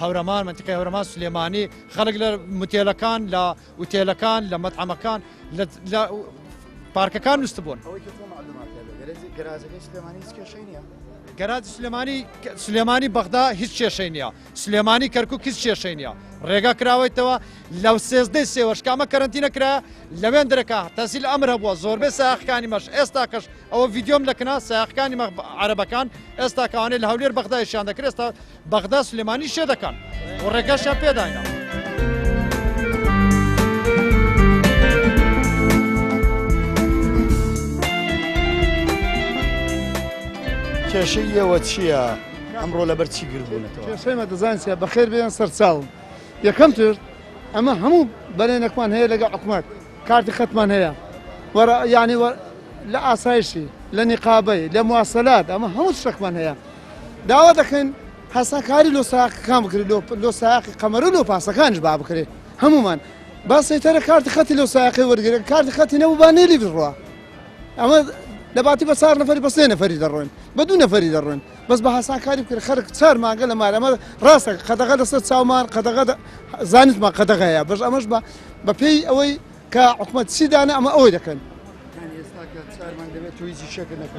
هەورەمان منتیقی هەورەمان سلێمانی خەڵک لە متێلەکان لە وتێلەکان لە مەتعەمەکان لە پارکەکان نووسبوون. گەراجەکەی سلێمانی هیچ کێشەی نییە؟ گەراجی سلێمانی سلێمانی بەغدا هیچ کێشەی نییە سلێمانی کەرکک هیچ کێشەی نییە ڕێگا کراوەیتەوە لەو سێزدەی سێوەش کە ئەمە کەرەنتینە کرا لەوێن درەکە تەسیل ئەمر هەبووە زۆربەی ساخەکانی مەش ئێستا کەش ئەوە ڤیددیۆم لە کنا ساخەکانی عەرەبەکان ئێستا کەوانەی لە هەولێر بەغدایشیان دەکرێت ئێستا بەغدا سلێمانی شێ دەکەن و ڕێگەشیان پێداینە. کێشەی ئێوە چییە؟ ئەمڕۆ لەبەر چی گردبوونەتەوە؟ کێشەی مە دەزانین چیە بەخێر بێن سەرچاوم یەکەم تر ئەمە هەموو بەلێنەکمان هەیە لەگەڵ حکومەت کارتی خەتمان هەیە وەرە یعنی لە ئاسایشی لە نیقابەی لە مواسەلات ئەمە هەموو شتێکمان هەیە داوا دەکەین هەساکاری لۆ ساقەکان بکرێت لۆ ساقی قەمەر و لۆ پاسەکانش با بکرێت هەمومان با سەیتەرە کارتی خەتی لۆ ساقی وەرگرن کارتی خەتی نەبوو با نێلی بڕوا ئەمە لە باتی بە چار نەفەری بە سێ نەفەری دەڕۆین بە دوو نەفەری دەڕۆین بەس بە هاسانکاری بکرێت خەرک چار مانگە لە مار ئەمە ڕاستە قەدەغە لەسەر چاومان قەدەغە زانستمان قەدەغەیە بەش ئەمەش بە بە پێی ئەوەی کە حکومەت چی دانە ئەمە ئەوەی دەکەن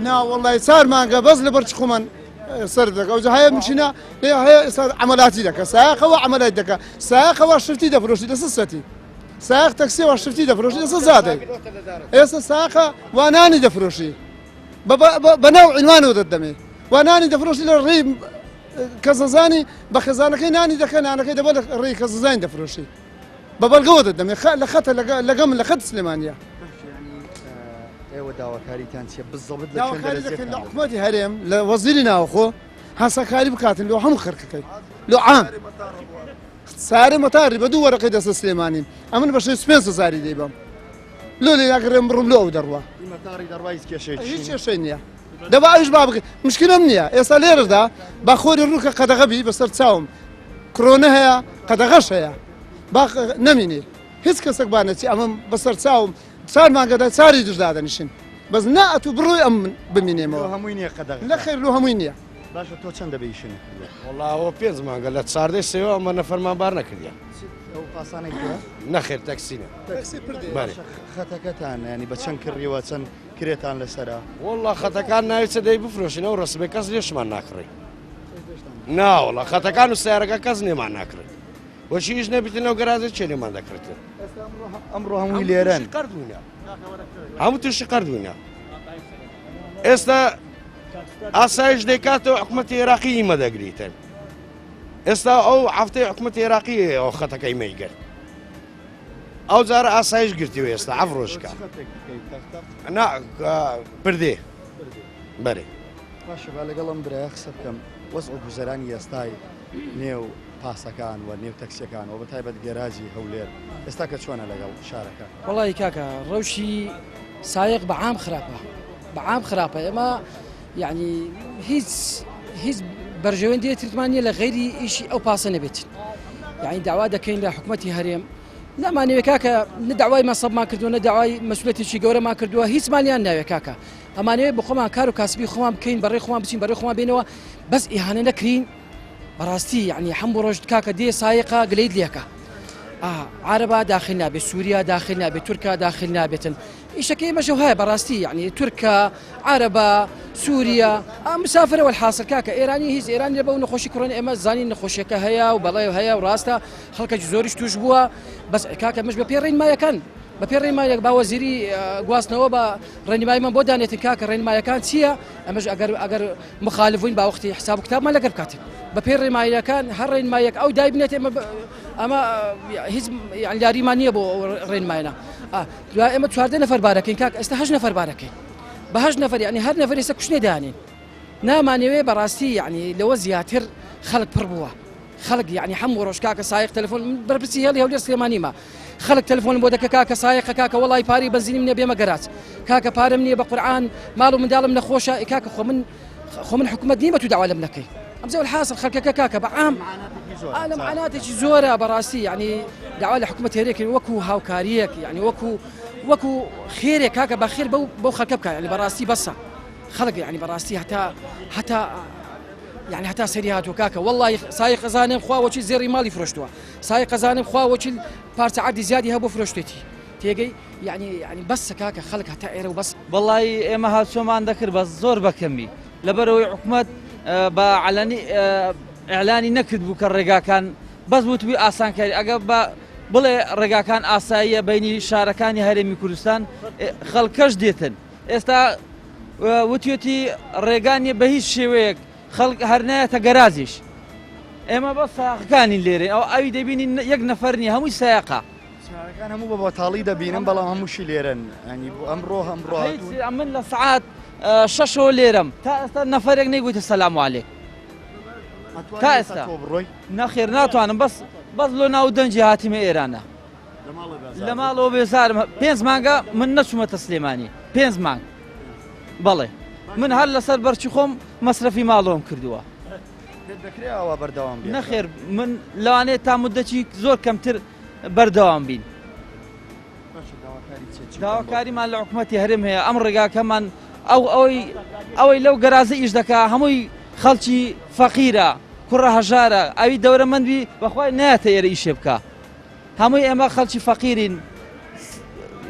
نا وەڵی چار مانگە بەس لەبەر چ خۆمان سەر دەکە ئەو هەیە مشینە هەیە ئێستا عملاتی دەکە سایەقەوە عملات دەکە سایەقەوە شرتی دەفرۆشی لەسەر سەتی سایەق تەکسیەوە شرتی دەفرۆشی لەسەر زادەی ئێستا ساقە وانانی دەفرۆشی بەناو عنوانەوە دەدەمێ وانانی دەفرۆشی لە ڕێی کەسەزانی بە خێزانەکەی نانی دەکە نانەکەی دەبە لە ڕێی کەسەزانی دەفرۆشی بە بەڵگەوە دەدەمێ لە خەتە لەگەم لە خەت سلێمانە ئێوە داواکاریتان چیە بزەبت لە داواکاری دەکەن لە حکومەتی هەرێم لە وەزیری ناوخۆ هاسەکاری بکاتن لۆ هەموو خەرکەکەی لۆ عام سارێ مەتاری بە دوو وەرەقەی دەستە سلێمانین ئەمن بە 65 هزاری دەیبەم لۆ لێ ناگەڕێم بڕم لۆ ئەو دەڕوا مەتاری دەڕوا هیچ کێشەیەکی هیچ کێشەی نییە دەبا ئەویش با بکە مشکلم نییە ئێستا لێرەدا با خۆری ڕووکە قەدەغە بی بەسەر چاوم کرۆنە هەیە قەدەغەش هەیە با نەمینێ هیچ کەسێک با نەچی ئەمە بەسەر چاوم چار مانگەدا چاری دوش دادەنیشن بەس نا ئەتوو بڕۆی ئەم بمینێمەوە هەمووی نییە قەدەغە لە خێر لۆ هەمووی نییە باشە تۆ چەندە بە ئیشە نەکردووە؟ وەڵا ئەوە پێنج مانگە لە چاردەی سێوە ئەمە نەفەرمان بار نەکردیە. ئەو پاسانەی تۆ؟ نەخێر تەکسینە. تەکسی پردێ. خەتەکەتان ینی بە چەند کڕیوە چەند کرێتان لەسەرە؟ وەڵا خەتەکان ناوی چە دەی بفرۆشین ئەو ڕسمێ کەس لێشمان ناکڕی. ناوەڵا خەتەکان و سیارەکە کەس نێمان ناکڕێت. بۆچی هیچ نەبیتن لەو گەراجە چێ لێمان دەکڕێتن. ئەمڕۆ هەمووی لێرەن. هەموو تووشی قەرد بووینە. ئێستا ئاسایش دەیکاتەوە حکوومەتی عێراقی ئیمە دەگریتن. ئێستا ئەو هەفتەی حکوومەتی عێراقی ئەو خەتەکەی مەیگرت. ئەو جارە ئاسایش گرتی و ئێستا ئەف ڕۆژکە نا پردێ بەرێ باشە با لەگەڵم برای قسە بکەم وەزع و گوزەرانی ئێستای نێو پاسەکان و نێو تەکسیەکان و بە تایبەت گەراجی هەولێر ئێستا کە چۆنە لەگەڵ شارەکە؟ وەڵی کاکە ڕەوشی سایەق بە عام خراپە بە عام خراپە ئێمە یعنی هیچ هیچ بەرژەوەندی ترمان نییە لە غەیری ئیشی ئەو پاسە نەبێت یعنی داوا دەکەین لە حکوومەتی هەرێم نامانەوێ کاکە نە داوای مەسەبمان کردووە نە داوای مەسولەتێکی گەورەمان کردووە هیچمانیان ناوێ کاکە ئەمانەوێ بە خۆمان کار و کاسبی خۆمان بکەین بەڕێ خۆمان بچین بەڕێ خۆمان بێنەوە بەس ئیهانە نەکرین بەڕاستی یعنی هەموو ڕۆژ کاکە دێ سایقا گلەیت لێکە عربا داخل نابێت سووریا داخل نابێت تورکا داخل نابێتن ئیشەکەی ئێمەش هەیە بەڕاستی یعنی تورکا عربا سووریا مسافرە والحاصل کاکە ئێرانی هیچ ئێران لە بەو نەخۆشی کوڕن ئێمە زانین نەخۆشیەکە هەیە و بەڵێ هەیە و ڕاستە خەڵکەکی زۆریش توش بووە بەس کاکە مش بە پێ ڕێنمایەکان بە پێ ڕێنمایەک با وەزیری گواستنەوە بە ڕێنمایمان بۆ دانێتن کاکە ڕێنمایەکان چییە ئەمەش ئەگەر ئەگەر مخالفین با وەختی حساب و کتابمان لەگەر بکاتن بە پێی ڕێنماییەکان هەر ڕێنمایەک ئەو دایبنێت ئێمە ئەمە هیچ یان لاریمان نییە بۆ ڕێنمایەنە دوای ئێمە 14 نەفەر بارەکەین کاک ئێستا هەشت نەفەر بارەکەین بە هەشت نەفەر یعنی هەر نەفەر ئێستا کوشتێ دانین نامانەوێ بەڕاستی یعنی لەوە زیاتر خەڵک پڕ بووە خەڵک یعنی هەموو ڕۆژ کاکە سایق تەلەفۆن من بەرپرسی هێڵی هەولێر سلێمانیمە خەڵک تەلەفۆنم بۆ دەکە کاکە سایقە کاکە وەڵی پارەی بەنزینم نییە بێمە گەراج کاکە پارەم نییە بە قورعان ماڵ و منداڵم نەخۆشە ئەی کاکە خۆ من خۆ من حکوومەت نیمە تو داوا لەم نەکەی ئەمزە الحاصل خەڵکەکە کاکە بە عام ئالە معاناتێکی زۆرە بەڕاستی یعنی داوا لە حکوومەت هەرێکن وەکو هاوکاریەک یعنی وەکو وەکو خێرێک کاکە بە خێر بەو بەو خەڵکە بکە یعنی بەڕاستی بەسە خەڵک یعنی بەڕاستی هەتا هەتا یعنی هەتا سەری هاتووە کاکە وەڵی سایق ئەزانم خوا وەکی زێڕی ماڵی فرۆشتووە سایق ئەزانم خوا وەکی پارچە عەردی زیادی هەبوو فرۆشتێتی تێگەی یعنی یعنی بەس کاکە خەڵک هەتا ئێرە و بەس. وەڵایی ئێمە هاوچۆمان دەکرد بەس زۆر بە کەمی لەبەرئەوەی حکومەت بە عەلەنی ئیعلانی نەکرد بوو کە ڕێگاکان بەس وتبووی ئاسانکاری ئەگە بە بڵێ ڕێگاکان ئاساییە بینی شارەکانی هەرێمی کوردستان خەڵکەش دێتن ئێستا وتیەتی ڕێگا نیە بە هیچ شێوەیەک خەڵک هەر نایەتە گەراجیش ئێمە بە ساقەکانین لێرێ ئەو ئەوی دەبینین یەک نەفەر نیە هەمووی سایەقە. سیارەکان هەموو بە بەتاڵی دەبینم بەڵام هەمووشی لێرەن ئەنی بۆ ئەمڕۆ هەمڕۆ من لە سعات شەشەوە لێرەم تا ئێستا نەفەرێک نەیگوتە سەلام عەلێک تا ئێستا بڕۆی نەخێر ناتوانم بەس بەس لۆ ناو دەنگی هاتیمە ئێرانە لە ماڵەوە بێزارم پێنج مانگە من نەچوومەتە سلێمانی پێنج مانگ بەڵێ من هەر لەسەر بەرچی خۆم مەسرەفی ماڵەوەم کردووە دەکرێ ئاوا بەردەوام بێت نەخێر من لەوانەیە تا مدەکی زۆر کەمتر بەردەوام بین داواکاریمان لە حکوومەتی هەرێم هەیە ئەم ڕێگاکەمان ئەو ئەوەی ئەوەی لەو گەرازە ئیش دەکا هەمووی خەڵکی فەقیرە کوڕە هەژارە ئەوی دەورەمەندبی بەخوای نایەتە ئێرە ئیشێ بکە هەمووی ئێمە خەڵکی فەقیرین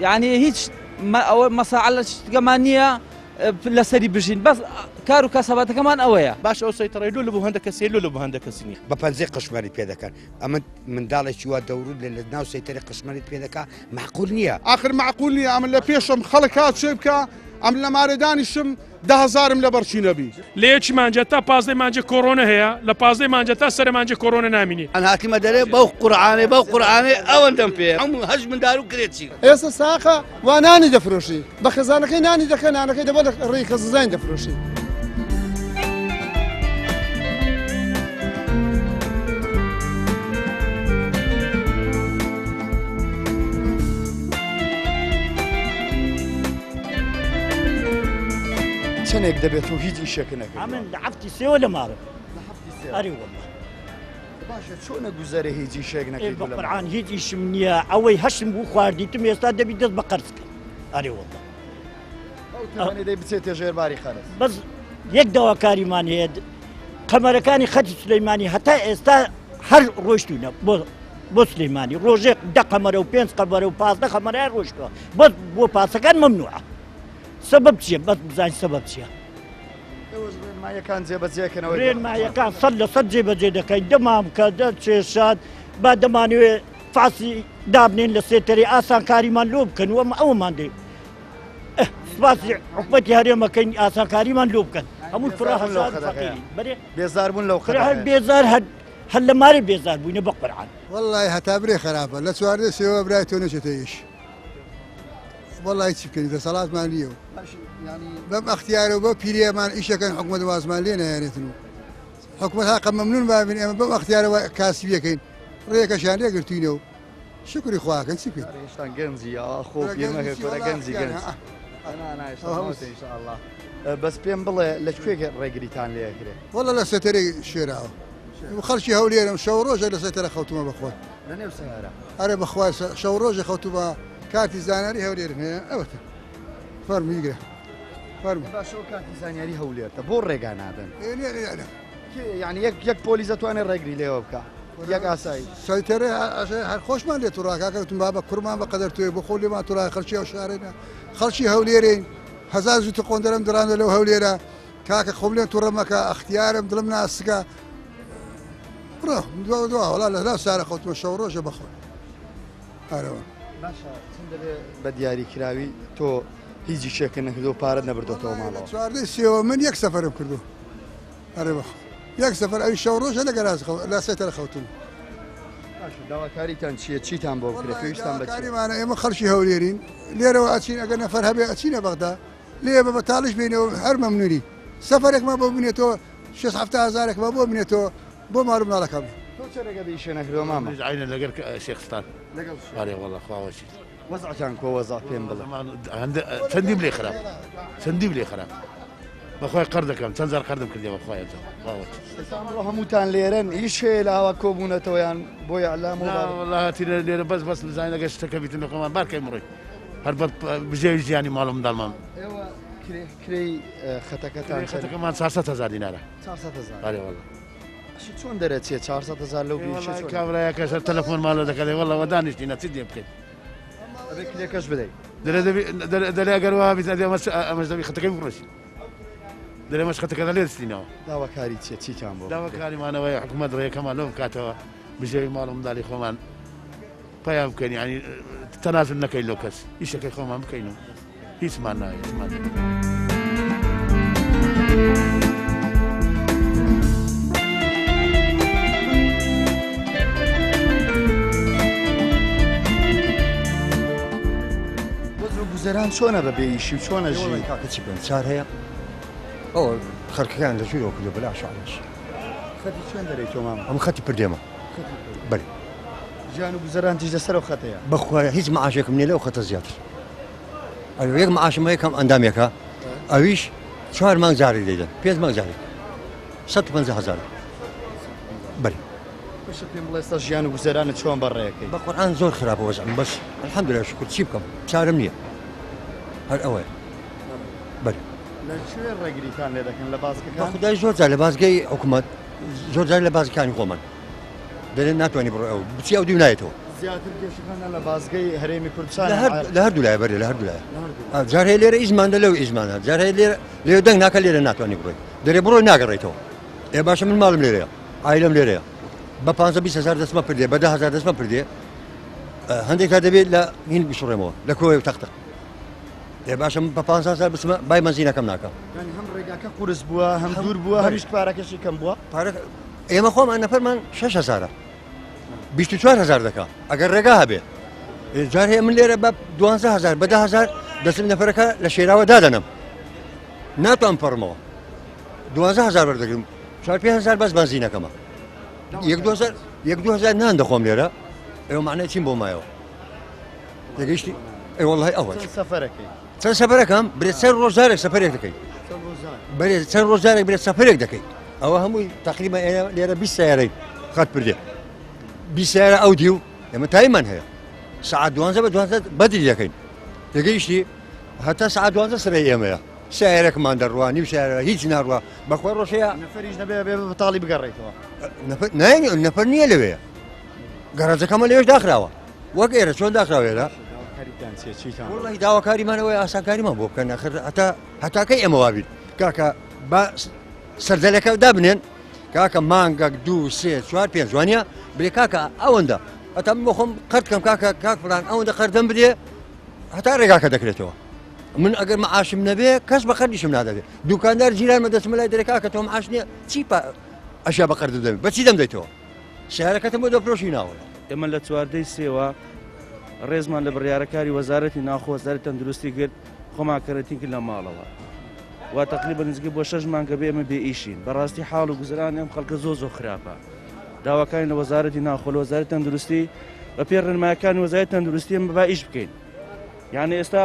یعنی هیچ ئەوە مەساعە شتگەمان نییە لەسەری بژین بەس کار و کەسابەتەکەمان ئەوەیە. باش ئەو سەیتەڕەی لۆ لە بۆ هەندە کەسێ لۆ لە بۆ هەندە کەسی نیە. بە پەنجەی قشمەریت پێ دەکەن ئەمە منداڵێکی وا دەوروت لە ناو سەیتەرە قشمەریت پێ دەکا مەعقول نییە. ئاخر مەعقول نییە ئەمن لە پێشم خەڵک هات چێ بکا ئەمن لە مارێ دانیشم دە هەزارم لەبەر چی نەبی. لە یەکی مانجە تا پازدەی مانجە کۆرۆنە هەیە لە پازدەی مانجە تا سەرە مانجە کۆرۆنە نامینی. ئەن هاتیمە دەرێ بەو قورعانێ بەو قورعانێ ئەوەندەم پێیە هەموو هەشت مندار و کرێچی. ئێستا ساقە وا نانی دەفرۆشی بە خێزانەکەی نانی دەکە نانەکەی دەبە لە ڕێی خەززاین دەفرۆشی. چەندێک دەبێت و هیچ ئیشێک نەکرد ئەمن لە هەفتی سێوە لە ماڵم ئەرێ والله باشە چۆنە گوزەرە هیچ ئیشێک نەکەیت بە قورعان هیچ ئیشم نییە ئەوەی هەشم بوو خواردیتم ئێستا دەبی دەست بە قەرز کەم ئەرێ والله ئەو تەمەنی دەی بچێتە ژێر باری قەرز بەس یەک داواکاریمان هەیە قەمەرەکانی خەتی سلەیمانی هەتا ئێستا هەر ڕۆشتوونە بۆ. بۆ سلەیمانی ڕۆژێک دە قەمەرە و پێنج قەمەرە و 15 قەمەرە ڕۆشتووە بەس بۆ پاسەکان مەمنوعە سەبەب چییە بەس بزانین سەبەب چییە ڕێنمایەکان جێبەجێکەنەوە ڕێنمایەکان سەد لە سەد جێبەجێ دەکەین دەمام کە دە چێشات با دەمانوێ فاسی دابنێن لە سێتەری ئاسانکاریمان لۆ بکەن و ئەمە ئەوەمان دێ سپاسی حکومەتی هەرێمەکەین ئاسانکاریمان لۆ بکەن هەموو فرە هەزار فەقیرین بەرێ بێزار بوون لەو هەر بێزار هەر هەر لە مارێ بێزار بووینە بە قورعان. وەڵای هەتا برێ خراپە لە 14 سێوە برای تۆ نەچێتە ئیش وەڵای چی بکەین دەسەڵاتمان نییە و بەم ئەختیارە و بە پیریەمان ئیشەکەن حکومەت وازمان لێ نایەنێتن و حکومەت هەقە مەمنون بابین ئێمە بەم ئەختیارەوە کاسبیەکەین ڕێکەشیان لێگرتوینە و شکری خواکەن چی بکەین هێشتا گەنجی خۆ پیرمەکە کورە گەنجی گەنج بەس پێم بڵێ لە کوێ ڕێگریتان لێ ئەکرێ؟ وەڵا لە سەتەرەی شێراوە خەڵکی هەولێرم شەو ڕۆژە لە سەتەرە خەوتومە بەخۆی لە نێو سەیارە ئەرێ بەخوای شەو ڕۆژە خەوتومە کارتی زانیاری هەولێرم هەیە ئەوەتە فەرموو بیگرە فەرموو باشە کارتی زانیاری هەولێرتە بۆ ڕێگا نادەن یعنی یەک یەک پۆلیس دەتوانێت ڕێگری لێوە بکە یەک ئاسایی سەیتەرە هەر خۆشمان لێ توڕا کاکە وتم بابە کوڕمان بە قەدەر توێ بۆ خۆ لێمان توڕا خەڵکی ئەو شارێنە خەڵکی هەولێرین هەزار زووتە قۆندەرم دڕاندە لەو هەولێرە کاکە خۆم لێن توڕە مەکە ئەختیارم دڵم ناسکە بڕۆ دوا دوا وەڵا لە ناو سارە خەوتمە شەو ڕۆژە بەخۆ ئارەوە باشە چەند دەبێ بە دیاری کراوی تۆ هیچ شێکە نەکردو پارەت نەبردۆتەوە ماڵەوە چواردەی سێوە من یەک سەفەرم کردو ئەرێ بەخۆ یەک سەفەر ئەوی شەو ڕۆژە لە گەراج خەو لە سێتەرە خەوتم باشە داواکاریتان چییە چیتان بۆ بکرێت پێویستان بە چییە؟ داواکاریمانە ئێمە خەڵکی هەولێرین لێرەوە ئەچین ئەگەر نەفەر هەبێ ئەچینە بەغدا لێ بە بەتاڵیش بینەوە هەر مەمنونی سەفەرێکمان بۆ بنێتەوە شێست حەفتا هەزارێکمان بۆ بنێتەوە بۆ ماڵ و مناڵەکەم. تۆ چ ڕێگە بە ئیشێ نەکردوە مامە؟ منیش عەینەن لەگەر شێخ ستار. لەگەڵ شێخ. ئەرێ وەڵا خوا وەکیل. وەزعتان کۆ وەزع پێم بڵێ. چەندیم لێ خراپ چەندیم لێ خراپ بەخوای قەر دەکەم چەند جار قەردم کردێ بەخوای ئەجا ئێستا ئەمڕۆ هەمووتان لێرەن ئیش هەیە لە ئاوا کۆبوونەتەوە یان بۆ ئیعلام و والله هاتینە لێرە بەس بەس بزانین ئەگەر شتەکە بیتن لە خۆمان بارکەین بڕۆین هەر بە بژێوی ژیانی ماڵ و منداڵمان ئێوە کرێی خەتەکەتان خەتەکەمان 400 هزار دینارە 400 هزار ئەرێ والله چۆن دەرەچێ 400 هزار لەو کابرایەکە سەر تەلەفۆن ماڵە دەکەێ والله وەدانیشتینە چی دێ بکەین ئەبێ کرێکەش بدەیت دەرێ ئەگەر وا بیت ئەدێ ئەمەش دەبی خەتەکەی بفرۆشین دەرێ ئەمەش خەتەکە لێ دەستینەوە داواکاری چیە چیتان بۆ داواکاریمانەوەی حکوومەت ڕێیەکەمان لۆ بکاتەوە بژێوی ماڵ و منداڵی خۆمان پیا بکەین ینی تەنازل نەکەین لۆ کەس ئیشەکەی خۆمان بکەین و هیچمان ناوێت هیچمان گوزەران چۆنە بە بێ ئیشی و چۆنە ژی کاکە چی بکەن چار هەیە ئەوە خەرکەکان لە ژوورەوە کردو بەلا شعرش خەتی چۆن دەرەی تۆ مامە ئەم خەتی پردێمە بەێ ژیان و گوزەرانتیش لەسەر ئەو خەتەیە بەخوایە هیچ معاشێکم نیە لەو خەتە زیاتر ئەوێ یەک معاشم هەیە کەم ئەندامێکە ئەویش چوار مانگ جارێک دەیدەن پێنج مانگ جارێک 150 هزار بەێ باشە پێم بڵێ ئێستا ژیان و گوزەرانت چۆن بەڕێکەی بە قورئان زۆر خراپە وەزعم بەس الحمدلله شکر چی بکەم چارم نییە هەر ئەوەیە بەێ لە کوێ ڕێگریتان لێ دەکەن لە بازگەکان بە خودای زۆر جار لە بازگەی حکوومەت زۆر جار لە بازگەکانی خۆمان دەرێن ناتوانانی بڕۆ ئەو بچی ئەو دیو نایەتەوە زیاتر کێشەکانە لە بازگەی هەرێمی کوردستان لە هەردوو لایە بەرێ لە هەردوو لایە جار هەیە لێرە ئیزمانە لەو ئیزمانە جار هەیە لێرە لێ دەنگ ناکە لێرە ناتوانانی بڕۆی دەرێ بڕۆی ناگەڕێتەوە ئێ باشە من ماڵم لێرەیە ئایلم لێرەیە بە 15 20 هزار دەستمە پردێ بە 10 هزار دەستمە پردێ هەندێک تا دەبێت لە هین بشڕێمەوە لە کۆی و تەختە ئێ باشە من بە 15 هزار بچمە بای مەزینەکەم ناکەم یعنی هەم ڕێگاکە قورس بووە هەم دوور بووە هەمیش پارەکەشی کەم بووە پارە ئێمە خۆمان نەفەرمان 6 هزارە 24 هزار دەکا ئەگەر ڕێگا هەبێ جار هەیە من لێرە بە 12 هزار بە 10 هزار دەچم نەفەرەکە لە شێراوە دادەنم ناتوان پەڕمەوە 12 هزار وەردەگرم 4 5 هزار بەس بەنزینەکەمە یەک دو هزار یەک دو هزار نان دەخۆم لێرە ئێوە معنای چیم بۆ مایەوە تێگەیشتی ئەی وەڵی ئەوە چەند سەفەرەکەی چەند سەفەرەکەم برێ چەند ڕۆژارێک سەفەرێک دەکەی بەرێ چەند ڕۆژارێک برێ سەفەرێک دەکەی ئەوە هەمووی تقریبا لێرە 20 سیارەی خەت پردێ 20 سیارە ئەو دیو ئێمە تایمان هەیە سعات دوانزە بە دوانزە بەدری دەکەین تێگەیشتی هەتا سعات دوانزە سەرەی ئێمەیە سیارەکمان دەڕوا نیو سیارە هیچ ناڕوا بەخۆی ڕۆژەیە نەفەریش نەبێ بێ بەتاڵی بگەڕێتەوە نەفەر نییە لەوێ. گەراجەکەمە لەوێش داخراوە وەک ئێرە چۆن داخراوە ئێرە وڵی داواکاریمانەوەی ئاسانکاریمان بۆ بکەن ئەخر هەتا هەتاکەی ئێمە وابین کاکە با سەردەلەکە دابنێن کاکە مانگەک دوو سێ چوار پێنج وانە برێ کاکە ئەوەندە هەتا من بۆ خۆم قەرد کەم کاکە کاک فلان ئەوەندە قەردەم بدێ هەتا ڕێگاکە دەکرێتەوە من ئەگەر معاشم نەبێ کەس بە قەردیشم نادەبێ دوکاندار جیرانمە دەچمە لای دەرێ کاکە تۆ معاش نییە چی ئەشیا بە قەرد دەبێ بە چی دەم دەیتەوە سیارەکەتم بۆ دەفرۆشی ناوەڵا. ئێمە لە چواردەی سێوە ڕێزمان لە بڕیارەکاری وەزارەتی ناوخۆ وەزارەتی تەندروستی گرت خۆمان کەرەنتین کرد لە ماڵەوە و تقریبا نزیکەی بۆ شەش مانگە بێ ئێمە بێ ئیشین بەڕاستی حاڵ و گوزەرانی ئەم خەڵکە زۆر زۆر خراپە داواکانی لە وەزارەتی ناوخۆ لە وەزارەتی تەندروستی بە پێی ڕێنمایەکانی وەزارەتی تەندروستی ئێمە با ئیش بکەین یعنی ئێستا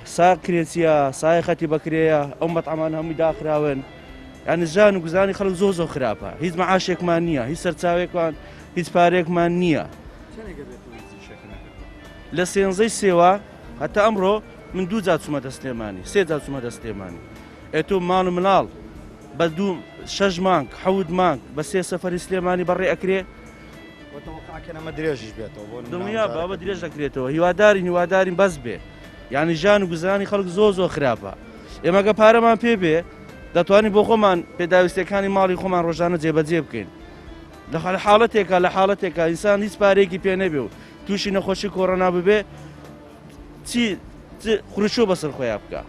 سا کرێچیە سای خەتی بەکرێیە ئەو مەتعەمان هەمووی داخراون یعنی ژان و گوزانی خەڵک زۆر زۆر خراپە هیچ معاشێکمان نییە هیچ سەرچاوێکمان هیچ پارێکمان نییە لە سێنزەی سێوە هەتا ئەمڕۆ من دوو جار چوومەتە سلێمانی سێ جار چوومەتە سلێمانی ئێ تۆ ماڵ و مناڵ بە دوو شەش مانگ حەوت مانگ بە سێ سەفەری سلێمانی بەڕێ ئەکرێ ئەمە درێژیش بێتەوە بۆ دڵنیا بابە درێژ دەکرێتەوە هیوادارین هیوادارین بەس بێ یعنی ژان و گوزرانی خەڵک زۆر زۆر خراپە ئێمەگە پارەمان پێ بێ دەتوانین بۆ خۆمان پێداویستەکانی ماڵی خۆمان ڕۆژانە جێبەجێ بکەین لە حاڵەتێکا لە حاڵەتێکا ئینسان هیچ پارێکی پێ نەبێ و تووشی نەخۆشی کۆرۆنا ببێ چی خروشۆ بەسەر خۆیان بکە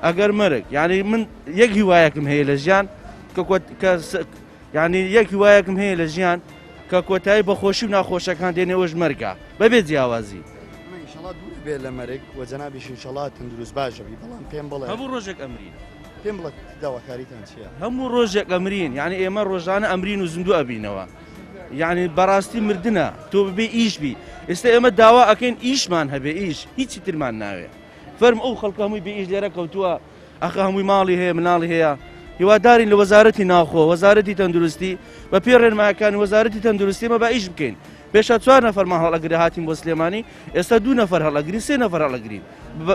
ئەگەر مەرگ یعنی من یەک هیوایەکم هەیە لە ژیان کە یعنی یەک هیوایەکم هەیە لە ژیان کە کۆتایی بە خۆشی و ناخۆشەکان دێنێ ئەوش مەرگە بەبێ جیاوازی بێ لە مەرگ و جەنابیش ئینشەڵا تەندروست باش بی بەڵام پێم بڵێ هەموو ڕۆژێک ئەمرین پێم بڵێ داواکاریتان چییە؟ هەموو ڕۆژێک ئەمرین یعنی ئێمە ڕۆژانە ئەمرین و زیندوو ئەبینەوە یعنی بەڕاستی مردنە تۆ ببێ ئیش بی ئێستا ئێمە داوا ئەکەین ئیشمان هەبێ ئیش هیچی ترمان ناوێ فەرم ئەو خەڵکە هەمووی بێ ئیش لێرە کەوتووە ئەخە هەمووی ماڵی هەیە مناڵی هەیە هیوادارین لە وەزارەتی ناوخۆ وەزارەتی تەندروستی بە پێ ڕێنمایەکانی وەزارەتی تەندروستی مە با ئیش بکەین پێشا چوار نەفەرمان هەڵئەگرە هاتین بۆ سلێمانی ئێستا دوو نەفەر هەڵئەگرین سێ نەفەر هەڵئەگرین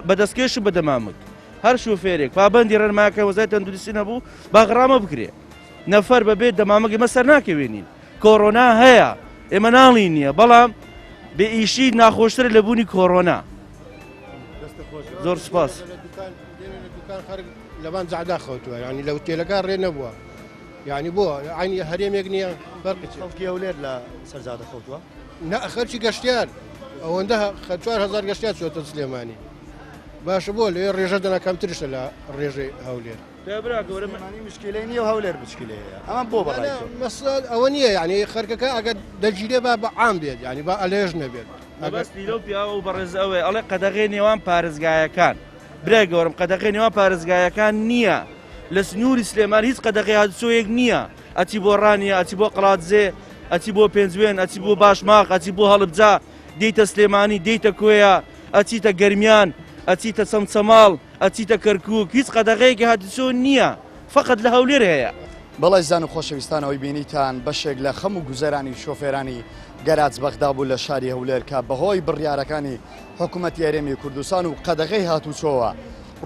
بە دەستکێش و بە دەمامک هەر شوفێرێک پابەندی ڕێنمایەکانی وەزارەتی تەندروستی نەبوو با غەرامە بکرێ نەفەر بەبێ دەمامک ئێمە سەر ناکەوێنین کۆرۆنا هەیە ئێمە ناڵی نییە بەڵام بێ ئیشی ناخۆشترە لە بوونی کۆرۆنا زۆر سپاس. لەبان جەعدا خەوتووە ینی لە وتێلەکە ڕێ نەبووە یعنی بۆ عینی هەرێمێک نییە فەرقی خەڵکی هەولێر لە سەرجادە خەوتووە نە خەرچی گەشتیار ئەوەندە 4000 گەشتیار چۆتە سلێمانی باشە بۆ لێ ڕێژە دەنا کەمترشە لە ڕێژەی هەولێر سلێمانی مشکلەی نییە و هەولێر مشکلەیە ئەمە بۆ بەڕای تۆ مەسەل ئەوە نییە یعنی خەرکەکە ئەگەر دەگیرێ با بە عام بێت یعنی با ئەلێژ نەبێت مەبەستی لەو پیاوە و بەڕێز ئەوەیە ئەڵێ قەدەغەی نێوان پارێزگایەکان برای گەورم قەدەغەی نێوان پارێزگایەکان نییە لە سنووری سلێمان هیچ قەدەغەی هاتوچۆیەک نییە ئەچی بۆ ڕانیە ئەچی بۆ قەڵادزێ ئەچی بۆ پێنجوێن ئەچی بۆ باشماخ ئەچی بۆ هەڵبجا دێیتە سلێمانی دێیتە کۆیە ئەچیتە گەرمیان ئەچیتە چەمچەماڵ ئەچیتە کەرکوک هیچ قەدەغەیەکی هاتوچۆ نییە فقط لە هەولێر هەیە. بەڵێ ئازیزان و خۆشەویستان ئەوەی بینیتان بەشێک لە خەم و گوزەرانی شۆفێرانی گەراج بەغدا بوو لە شاری هەولێر کە بەهۆی بڕیارەکانی حکوومەتی هەرێمی کوردستان و قەدەغەی هاتوچۆوە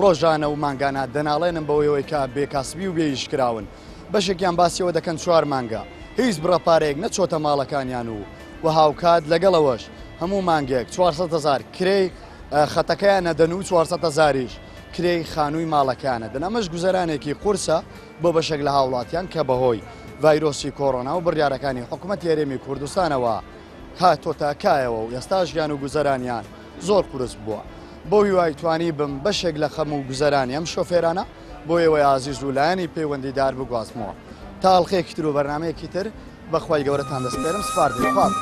ڕۆژانە و مانگانە دەناڵێنن بەوەیەوەی کە بێکاسبی و بێئیش کراون بەشێکیان باسیەوە دەکەن چوار مانگە هیچ بڕە پارەیەک نەچۆتە ماڵەکانیان و و هاوکات لەگەڵەوەش هەموو مانگێک 400 هزار کرێی خەتەکەیان نەدەن و 400 هزاریش کرێی خانووی ماڵەکەیان نەدەن ئەمەش گوزەرانێکی قورسە بۆ بەشێک لە هاوڵاتیان کە بەهۆی ڤایرۆسی کۆرۆنا و بڕیارەکانی حکومەتی هەرێمی کوردستانەوە هاتۆتە کایەوە و ئێستا ژیان و گوزەرانیان زۆر قورس بووە. بەو هیوای توانیبم بەشێک لە خەم و گوزەرانی ئەم شۆفێرانە بۆ ئێوەی ئازیز و لایەنی پەیوەندیدار بگوازمەوە. تا ئەڵقەیەکی تر و بەرنامەیەکی تر بە خوای گەورەتان دەسپێرم سپاردەی خوا بن.